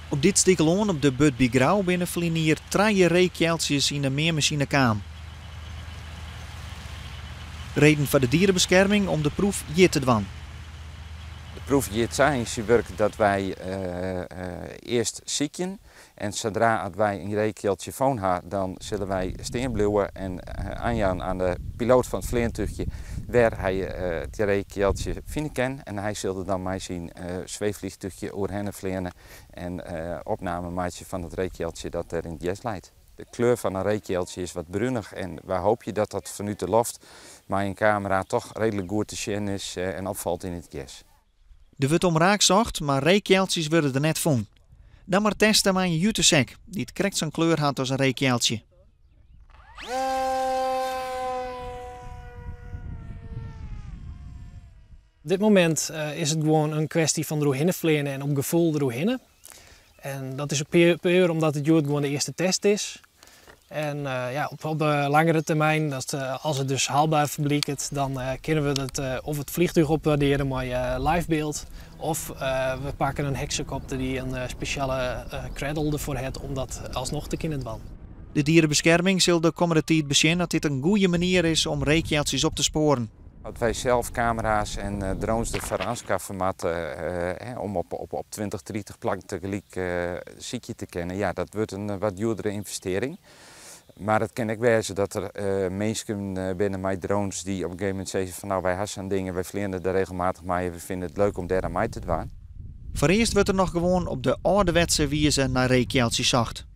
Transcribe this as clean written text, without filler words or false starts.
Op dit stik lân op de Burd by Grou binne ferline jier trije reekkealtsjes yn de meanmasine kaam. Reden foar de dierebeskerming om de proef hjir te dwaan. De proef giet sa yn syn wurk dat wy earst sykjen en sadra at wy in reekkealtsje fûn ha, dan sille wy stean bliuwe en oanjaan aan de piloat fan it fleantúchje wêr hy it reekkealtsje fine kin. En hy sil der dan mei syn sweefvliegtuchje oerhinne fleane en opname meitsje fan it reekkealtsje dat dêr yn it gers leit. De kleur fan in reekkealtsje is wat brunich en wy hoopje dat dat fanút de loft mei in kamera toch reedlik goed te sjen is en opfalt yn it gers. Der wurdt omraak socht, mar reekkealtsjes wurde der net fûn. Dan mar teste mei in jutesek, dy't krekt sa'n kleur hat as in reekkealtsje. Op dit momint is it gewoan in kwesty fan deroerhinne fleane en op gefoel deroerhinne. En dat is ook puur omdat it hjoed gewoan de earste test is. En ja, op de langere termyn, dat, as it dus haalbaar ferblykt, dan kinne we it of it fleantúch opwaardearje mei live byld, of we pakke in hexacopter dy't in spesjale cradle derfoar hat om dat alsnoch te kinnen dwaan. De dierebeskerming sil de kommende tiid besjen oft dit in goede manier is om reekkealtsjes op te spoaren. As wy sels kamera's en drones derfoar oanskaffe moatte om op 20, 30 plakken tegelyk sykje te kinnen, ja, dat wurdt in wat djoerdere ynvestearring. Mar it kin ek wêze dat der minsken binne mei drones dy't op in gegeven momint sizze fan nou, wy ha sa'n ding en wy fleane der regelmatich mei en we fine it leuk om dêr oan mei te dwaan. Foarearst wurdt der noch gewoan op de âlderwetse wize nei reekkealtsjes socht.